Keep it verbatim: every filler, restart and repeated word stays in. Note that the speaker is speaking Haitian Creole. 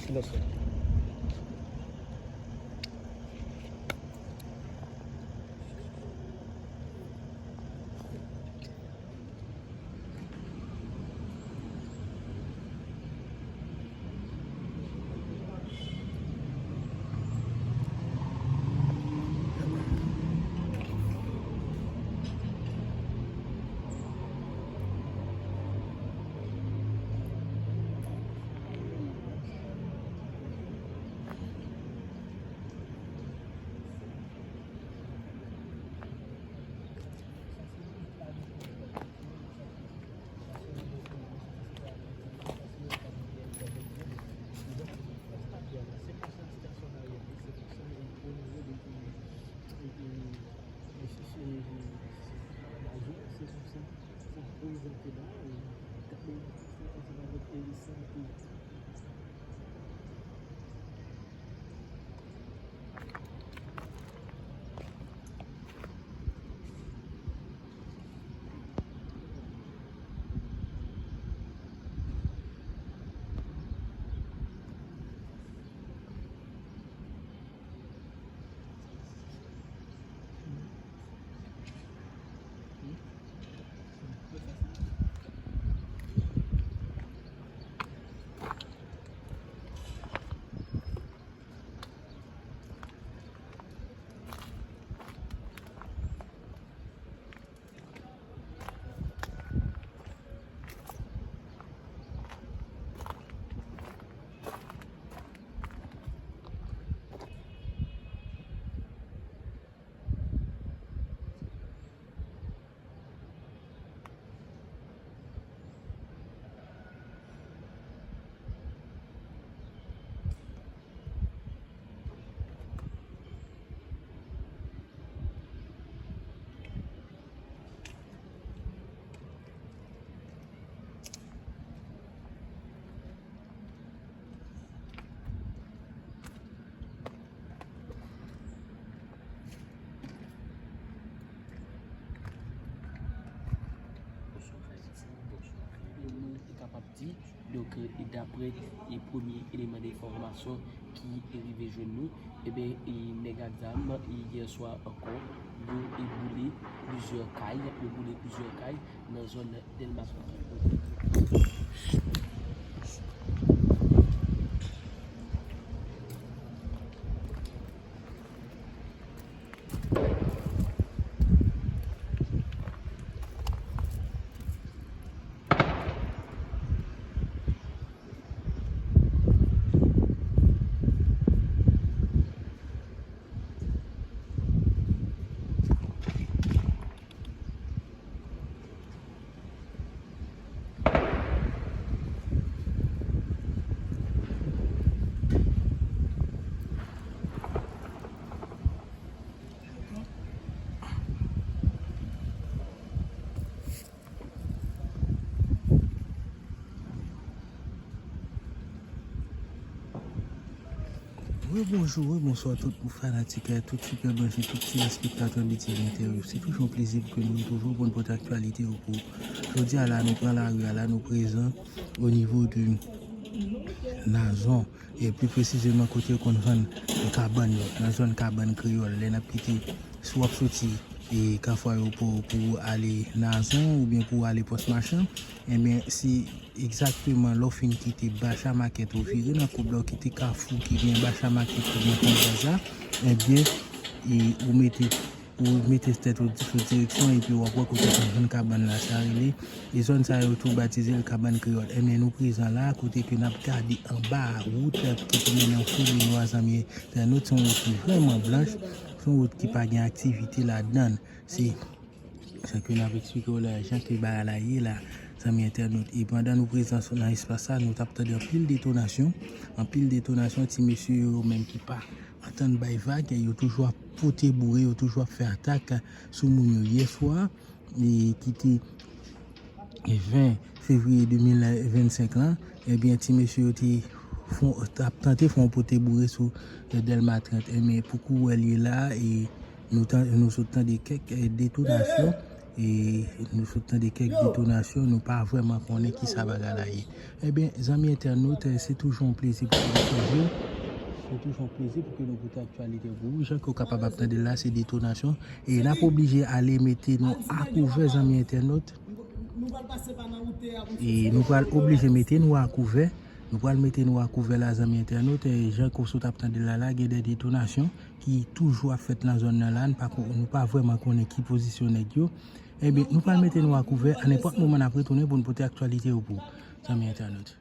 Lòt fwa. Bonswa Ayiti, bonswa Ayiti. Mwen te kapab di, donk, e, daprè, e, premye eleman de enfòmasyon ki rive jwenn nou, ebyen, e, nèg ak zam, e, yè swa ankò, yo, e, boule plizyè kay, yo boule plizyè kay nan zòn Dèlma trant. Wi, bonjou, wi, bonswa tout fanatik, tout sipè branche, tout telespektatè B T V Interview. Se toujou yon plezi pou ke nou toujou pou n pote aktyalite yo pou jodi a la, nou pran lari a la, nou prezan o nivo de Nazon, e pli presizeman kote yo konn vann kabann yo, nan zòn Kabann Kreyòl. Lè n ap kite, si w ap soti, e, Kafou Ayewopò pou w ale Nazon oubyen pou w ale Pòs Machan, ebyen, se egzakteman lè w fin kite Bacha Makèt, ou vire nan koub la, ou kite kafou ki gen Bacha Makèt ki gen Pon Gaz la, ebyen, e, ou mete, ou mete tèt ou sou direksyon epi w ap wè kote w konn jwenn kabann la. Sa rele, e zòn sa yo tou batize l Kabann Kreyòl. Ebyen, nou prezan la, kote ke n ap gade anba wout ki te mennen Foulino a, zanmi entènot, se yon wout ki vrèman blanch, se yon wout ki pa gen aktivite ladan l. Se Sa ke n ap eksplike w la, jan ke bagay la ye la, zanmi entènot. E pandan nou prezan nan espas sa, nou t ap tande anpil detonasyon, anpil detonasyon, ti mesye yo menm ki pa antann bay vag, yo toujou ap pote boure, yo toujou ap fè atak sou moun yo. Yè swa, e ki te ven fevriye de mil vennsenk lan, ebyen, ti mesye yo te fon, t ap tante fè yon pote boure sou, e, Dèlma trant. Ebyen, pou kou wè l ye la, e nou tan-, nou sot tande kèk, e, detonasyon, E nou sot tande kèk detonasyon, nou pa vrèman konnen ki sa bagay la ye. Ebyen, zanmi entènot, se toujou yon plezi pou nou retwouve. Se toujou yon plezi pou ke nou pote aktyalite pou ou. Jan ke w kapab ap tande la, se detonasyon. E n ap oblije ale mete nou akouvè, zanmi entènot. E nou pral oblije mete nou akouvè. Nou pral mete nou akouvè la, zanmi entènot. E jan ke w sot ap tande la, la, gen de detonasyon ki toujou ap fèt nan zòn nan la. Nou pa, nou pa vrèman konnen ki pozisyon nèg yo. Ebyen, nou pral mete nou akouvè. A nenpòt moman, n ap retounen pou n pote aktyalite yo pou ou, zanmi entènot.